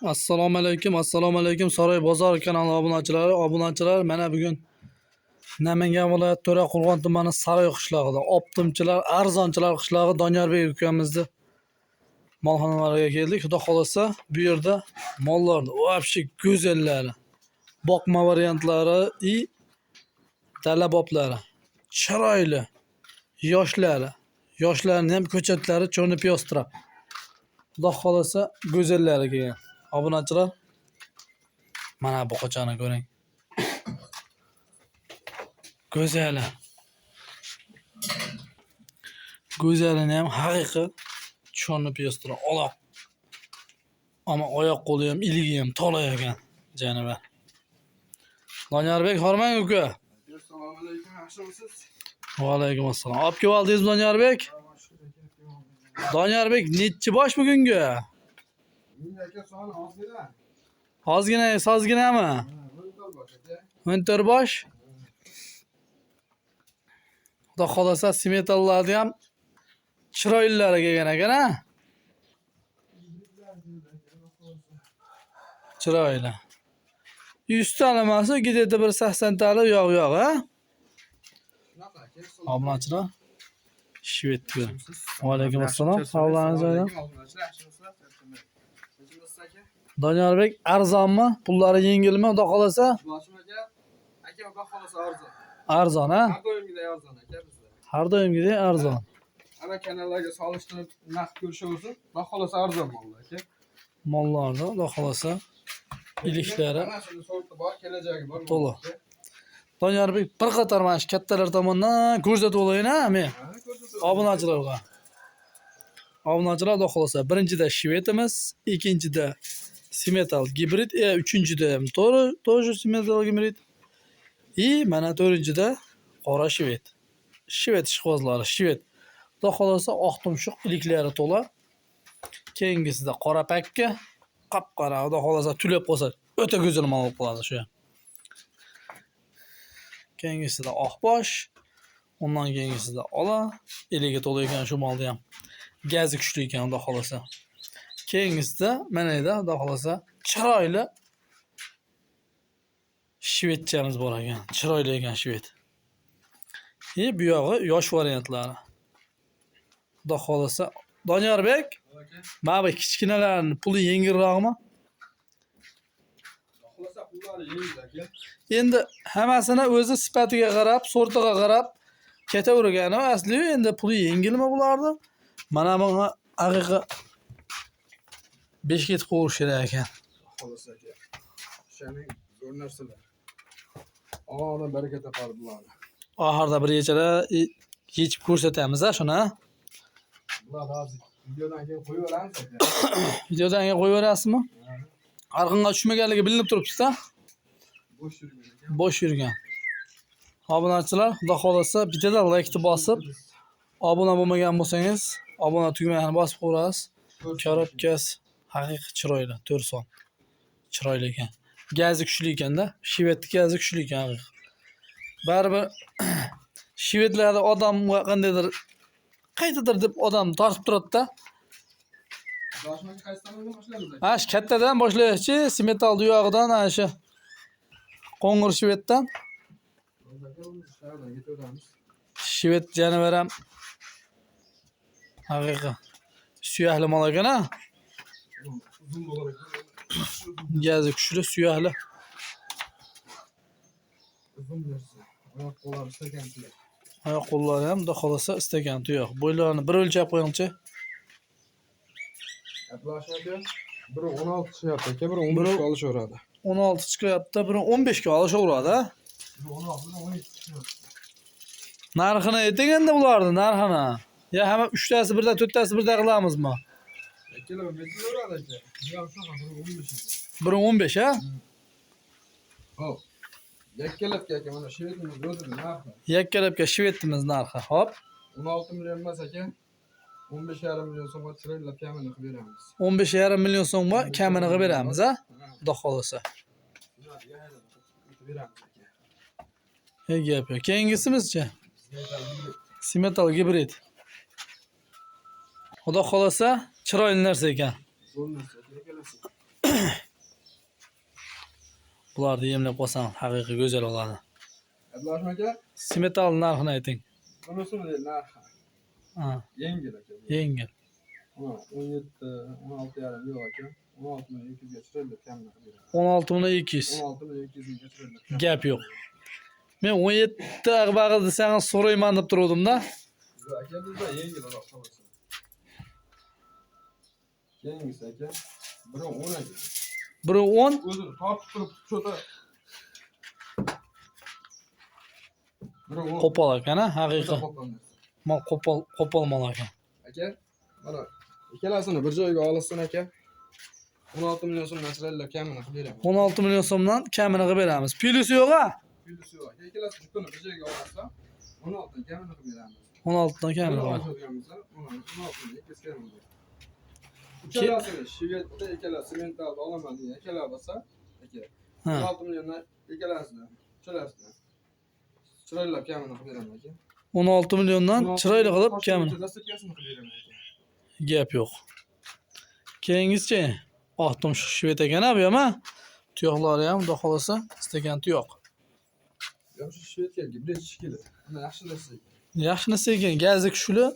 Assalomu alaykum, assalomu alaykum Saroy bozor kanali obunachilari, obunachilar, mana bugun Namangan viloyati To'raqo'rg'on tumani Saroy qishlog'ida optimchilar, arzonchilar qishlog'i Doniyorbek ukamizni molxonalariga keldik. Xudo xolasa bu yerda mollarni вообще go'zallari, boqma variantlari и dalaboblari, chiroyli yoshlari, yoshlarni ham ko'chatlari cho'rni piyostra. Xudo xolasa go'zallari kelgan. Obunachilar, mana bu qochani ko'ring. Go'zali. Go'zalini ham haqiqiy cho'rni piyostra oloq. Ammo oyoq qo'li ham, iligi ham to'la ekan janivar. Doniyorbek hormang uka. Assalomu alaykum, yaxshimisiz? Va alaykum assalom. Olib kelib oldingizmi Doniyorbek? Doniyorbek nechi bosh bugungi? Ming aka soni ozgina. Ozgina, sozginami? Ha, 14 bosh aka. 14 bosh. Xudo xolasa simetallarni ham chiroylilari kelgan ekan a? Chiroyli. 100 tali emas, где-то bir 80 tali yo'q yo'q a? Shunaqa aka. Obunachilar shved ko'ring. Va alaykum assalom. Sog'lig'ingiz joyida. Yaxshimisizlar? Yaxshimisiz aka? Doniyorbek arzonmi? Pullari yengilmi? Xudo xolasa Boshim aka. Aka, xudo xolasa arzon. Arzon a? Har doimgidek arzon aka bizda. Har doimgidek arzon. Hamma kanallarga solishtirib narx ko'rishaversin. Xudo xolasa arzon mollar aka. Mollarni xudo xolasa iliklari Hammasini sorti bor, kelajagi bor. to'la. Doniyorbek bir qator mana shu kattalar tomonidan ko'rsatib olayin a men. Ha, ko'rsatib. Obunachilarga. Obunachilar xudo xolasa birinchida shvedimiz, ikkinchida simetal gibrid, uchinchida ham to'g'ri, тоже simetal gibrid. И mana to'rtinchida qora shved. Shved ishqibozlari, shved. Xudo xolasa oq tumshuq iliklari to'la. Keyingisida qora pakka, qop-qora, xudo xolasa tulab qolsa o'ta go'zal mol bo'lib qoladi shu ham. Keyingisida oq bosh, undan keyingisida ola, iligi to'la ekan shu molni ham. Gazi kuchli ekan xudo xolasa. Keyingisida mana yerda xudo xolasa chiroyli shvedchamiz bor ekan. Chiroyli ekan shved. И bu yog'i yosh variantlari. Xudo xolasa Doniyorbek, Aka. mana bu kichkinalarning puli yengilroqmi? Xudo xolasa pullari yengil aka. Endi hammasini o'zi sifatiga qarab, sortiga qarab ketavergani asli endi puli yengilmi bularni? Mana bunga haqiqiy 5 ketib qo'yish kerak ekan. Xudo xolasa aka. O'shaning zo'r narsalar. Allohdan baraka topadi bularni. Oxirida bir yechalar yechib ko'rsatamiz a shuni. A? Bularni hozir videodan keyin qo'yib yuboramiz aka. Videodan keyin qo'yib yuborasizmi? Arqonga tushmaganligi bilinib turibdi-da. Bo'sh yurgan aka. Bo'sh yurgan. Obunachilar, xudo xolasa bittada laykni bosib, obuna bo'lmagan bo'lsangiz, obuna tugmasini bosib qo'yasiz. Korobkasi haqiqiy chiroyli, 4 son. Chiroyli ekan. Gazi kuchli ekanda, shvedni gazi kuchli ekan haqiqiy. Baribir shvedlarda odamga qandaydir qaytadir deb odam tortib turadi-da. Boshim aka qaysi tomondan boshlaymiz aka? Ha, shu kattadan boshlaylikchi, simetal buyog'idan, ana shu qo'ng'ir shveddan. Aka, uni shahardan ketaveramiz. Shved jonivar ham haqiqiy suyakli mol ekan a? Uzun bo'lar ekan. Gazi kuchli, suyakli. Uzun narsa. Oyoq qo'llari istagan tuyoq. Oyoq qo'llari ham xudo xolasa istagan tuyoq. Bo'ylarini bir o'lchab qo'yingchi. Boshim aka, biri 16 chiqyapti aka, biri 15 ga olishaveradi. 16 chiqyapti, biri 15 ga olishaveradi a? Biri 16, biri 17 chiqyapti. Narxini ayting endi ularni, narxini. Ya hamma uchtasi birda, to'rttasi birda qilamizmi? Ikkala aytilaveradi aka. Bu ham shunaqa, biri 15 aka. Biri 15 a? Xo'p. Yakkalabga aka, mana shvedimiz o'zini narxi. Yakkalabga shvedimiz narxi. Hop. 16 million emas aka. 15,5 million so'mga chiroylab kamini qilib beramiz. 15,5 million so'mga kamini qilib beramiz a? Xudo xolasa. Qilib beramiz aka. Hech gap yo'q. Keyingisimizchi? Simetal gibrid. Xudo xolasa chiroyli narsa ekan. Zo'r narsa aka, ikkalasi. Bularni yemlab qo'ysam haqiqiy go'zal bo'ladi. Abdullahi aka, Simetal narxini ayting. Bunisini narxi Ha, yengil aka. Yengil. 17, 16,5 yo'q aka. 16 million 200 ga chiroyli kamini qilib beraman. 16 million 200. 16 million 200 mingga chiroyli. Gap yo'q. Men 17 ag'bag'i desangiz so'rayman deb turgandim-da. Aka bizda yengil aloq qilsin. Keyingisi aka 1.10 aka. 1.10 O'zini tortib turib cho'ta. 1.10. Qo'pol ekan, ha, haqiqiy. Qo'pol narsa. Mol qo'pol, qo'pol mol ekan. Aka, mana ikkalasini bir joyga olishsin aka. 16 million so'mdan chiroyli kamini qilib beraman. 16 million so'mdan kamini qilib beramiz. Plyusi yo'q ha? Plyusi yo'q aka. Ikkalasi jupini bir joyga olsa 16 dan kamini qilib beramiz. 16 dan kamini Buni qilib. ochadigan bo'lsa, 16 dan 2 kamini beramiz. Uchalasini Shvedda ikkalasi mentalda olaman degan akalar bo'lsa, aka. Ha. 16 milliondan ikkalasini, uchalasini chiroylab kamini qilib beraman aka. 16 milliondan chiroyli qilib kamini. Dastlabkisini qilib beraman aka. Gap yo'q. Keyingisichi oq tumshuq shved ekan ha bu ham ha? Tuyoqlari ham xudo xolasa istagan tuyoq. Yo shu shvedga gibrid shekilli. Uni yaxshi narsa. Yaxshi narsa ekan, gazi kuchli,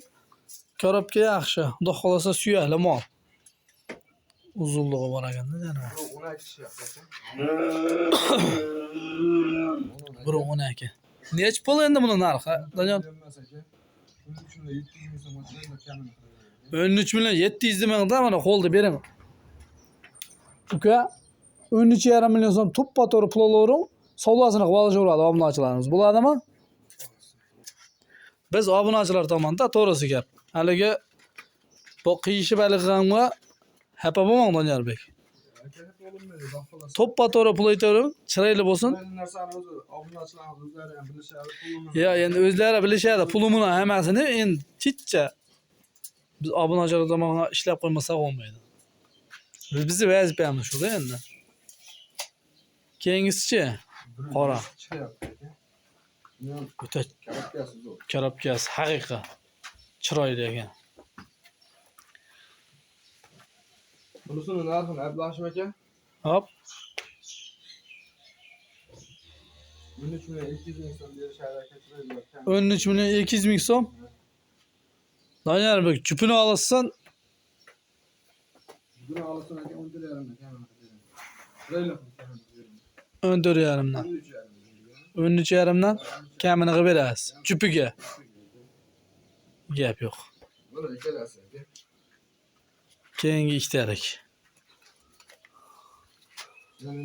korobka yaxshi. Xudo xolasa suyakli mol. Uzunlig'i bor ekanda janavar. Bu 12 tushyapti aka. 1.12. Nechi pul endi buni narxi? Doniyor Emas aka. 13 million 700 ming so'm chiroyli kamini qilib beraman. 13 million 700 mingda mana qo'lda beraman. Uka 13,5 million so'm to'ppa to'g'ri pul olavering, savdosini qilib olishaveradi obunachilarimiz. Bo'ladimi? Biz obunachilar tomonidan to'g'risi gap. Haligi bu qiyishib haligi xafa bo'lmang Doniyorbek. Aka hep olmaydi, xudo xolasa. To'ppa to'g'ri pul aytavering, chiroyli bo'lsin. Chiroyli narsani o'zi obunachilarimiz o'zlari ham bilishadi, pulini. Ya endi o'zlari bilishadi pulini hammasini endi chicha. Biz obunachilar tomonidan ishlab qo'ymasak bo'lmaydi. Bizni vazifamiz shu-da endi. Keyingisichi qora. Chiqyapti aka. Buni ham O'ta korobkasi zo'r. korobkasi haqiqiy chiroyli ekan. Bunisini narxini Abdullahi aka Hop, 13 million 200 ming so'm berishadi aka chiroyli kam. 13 million 200 ming so'm. Doniyorbek jupini olsin. Buni olsin aka 14,5 dan kamini qilib beraman. Chiroyli qilib kamini qilib beraman. 14,5 dan. 13,5 13,5 dan kamini qilib berasiz. Jupiga. Gap yo'q. Buni ikkalasi aka. Keyingi ikkitalik.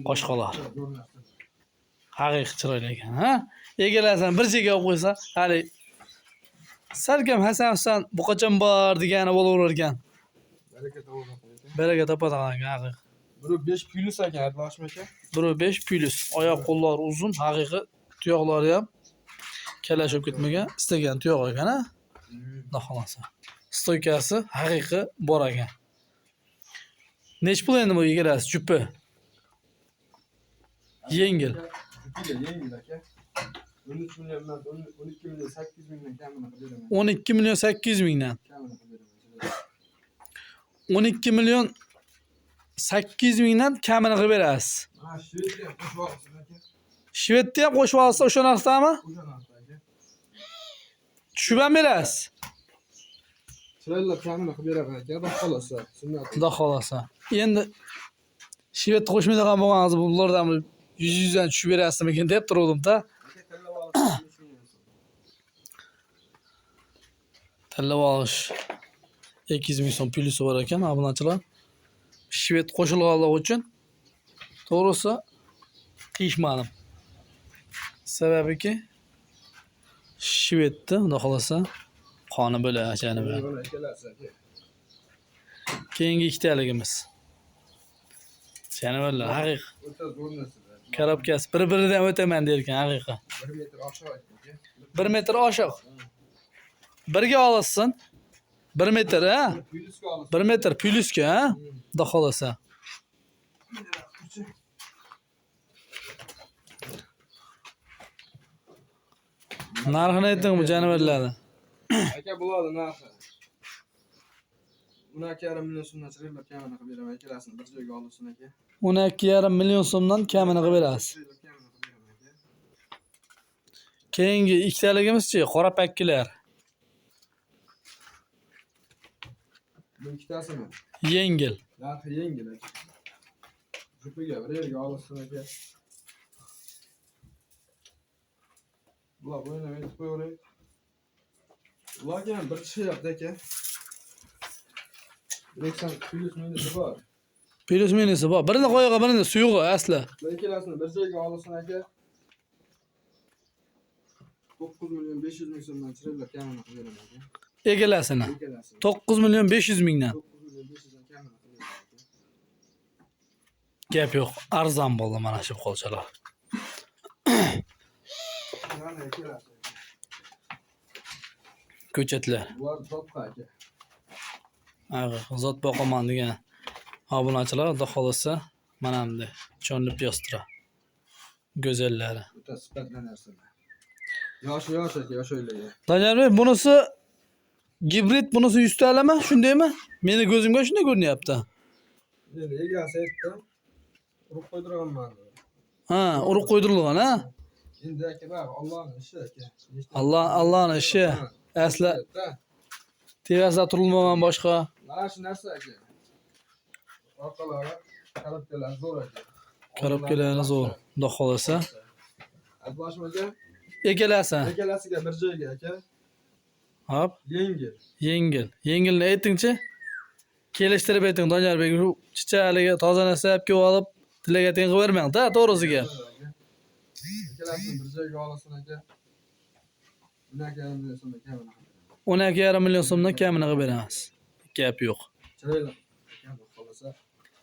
Qoshqolar. Zo'r narsa. Haqiqiy chiroyli ekan, ha? Egalasini bir chekka olib qo'ysa, hali salkam Hasan Husan bu qachon bor degani bo'laverar ekan. Baraka topadi aka. Baraka topadigan ekan, haqiqiy. Biri 5 plyus aka Abdullahi aka. 1.5 plyus. Oyoq qo'llari uzun, haqiqiy tuyoqlari ham kalashib ketmagan, istagan tuyoq ekan, ha? Xudo xolasa. Stoykasi haqiqiy bor ekan. Nech pul endi bu egalasi jupi? Yengil. Jupiga yengil aka. 13 million emas, 12 million 800 mingdan kamini qilib beraman. 12 million 800 mingdan. Kamini qilib beraman. 12 million 800 mingdan kamini qilib berasiz. Mana shvedga ham qo'shib olsin aka. Shvedni ham qo'shib olsa o'sha narxdami? O'sha narxda aka. Tushib ham berasiz. Chiroyli kamini qilib beraman aka, xudo xolasa. Sunnat. Xudo xolasa. Endi shvedni qo'shmaydigan bo'lganingiz bulardan 100 dan tushib berasizmikin deb turgandim-da. Aka tanlab olsin 13 million so'm. Tanlab olish 200 ming so'm plyusi bor ekan obunachilar. Shved qo'shilganligi uchun to'g'risi qiyishmadim. Sababiki shvedni xudo xolasa qoni bo'ladi jani bilan. Buni ikkalasi aka. Keyingi ikkitaligimiz. Janivorlar haqiqiy O'ta zo'r narsalar. korobkasi bir-biridan o'taman der ekan haqiqiy. 1 metr oshiq aka. 1 metr oshiq. Birga olishsin. 1 metr, ha? Plyusga olsin. 1 metr plyusga, ha? Xudo xolasa. Narxini ayting bu jonivorlarni. Aka bularni narxi 12,5 million so'mdan chiroylab kamini qilib beraman. Ikkalasini bir joyga olsin aka. 12,5 million so'mdan kamini qilib berasiz. Chiroylab kamini qilib beraman aka. Keyingi ikkitaligimizchi qora pakkilar. Bu ikkitasini Yengil. Narxi yengil aka. Jupiga bir yerga olsin aka. Bular bo'yni aytib qo'yaveray. Bularga ham bir tushyapti aka. 1 plyus minusi bor. Plyus minusi bor. Birini qo'yig'i, birini suyug'i asli. Bu ikkalasini bir joyga olsin aka. 9 million 500 ming so'mdan chiroylab kamini qilib beraman aka. Egalasini. Ikkalasini. 9 million 500 mingdan. 9 million 500 dan kamini qilib beraman aka. Gap yo'q. Arzon bo'ldi mana shu qo'lchalar. Mana ikkalasi. Ko'chatlar. Bular zotqa aka. Ag'ir zot boqaman degan obunachilar Xudo xolasa mana bunday chonli piostra go'zallari. O'ta sifatli narsalar. Yoshi yosh aka, yosh o'ylagan. Doniyorbek, bunisi gibrid, bunisi 100 talami? Shundaymi? Meni ko'zimga shunday ko'rinyapti. Endi egasi aytdi. Urib qo'ydiraman dedi. Ha, urib qo'ydirilgan, ha? Endi aka bak Allohning ishi aka. Alloh Allohning ishi. Asli tevasida turilmagan boshqa. Mana shu narsa aka. Orqalari korobkalar zo'r aka. Korobkalari zo'r. Xudo xolasa. Aytboshim aka, Egalasi. ikkalasiga bir joyga aka. Hop, Yengil. yengil. Yengilni aytingchi. Kelishtirib ayting Doniyorbek, shu chichaligi toza narsa olib kelib olib tilga teng qilib bermang-da, to'g'risiga. Ikkalasini bir joyga olsin aka. 12,5 million so'mdan kamini qilib beraman. 12,5 million so'mdan kamini qilib beramiz. Gap yo'q. Chiroyli. Aka, xolasa.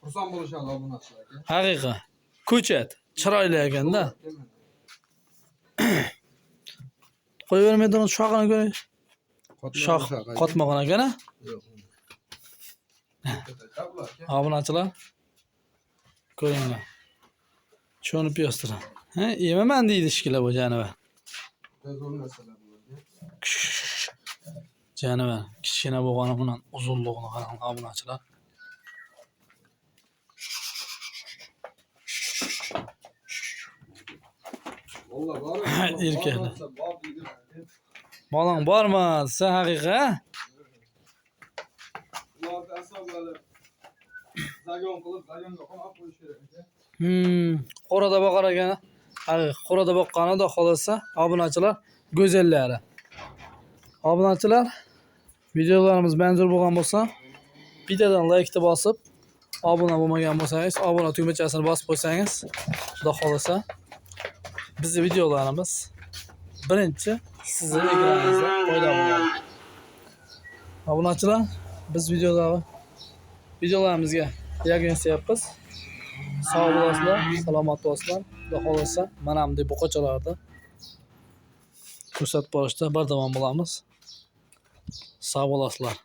Xursand bo'lishadi obunachilar aka. Haqiqa. Ko'chat chiroyli ekanda. Qo'yavermaydigan shoxini ko'ring. Shox qotmagan ekan a? Yo'q. Obunachilar ko'ringlar. Cho'ni piyostra. Ha, yemaman deydi shekilli bu jonivar. Zo'r narsalar bular. Jonivar kichkina bo'lgani bilan uzunligini qarang obunachilar. Vallahi bor. Erkaklar. Bolang bormi desa haqiqa. Ularni asoblari zagon qilib, zagonga qamab qo'yish kerak aka. Qo'rada boqar ekan. Haqiqa qo'rada boqqani Xudo xolasa obunachilar go'zallari. Obunachilar, videolarimiz manzur bo'lgan bo'lsa, bittadan laykni bosib, obuna bo'lmagan bo'lsangiz, obuna tugmachasini bosib qo'ysangiz, Xudo xolasa bizni videolarimiz birinchi sizni ekraningizda paydo bo'ladi. Obunachilar, biz videolarimizga yakun yasayapmiz. Sog' bo'lasizlar, salomat bo'lasizlar. Xudo xolasa mana bunday buqachalarni ko'rsatib borishda bardavom bo'lamiz. Sog' bo'lasizlar.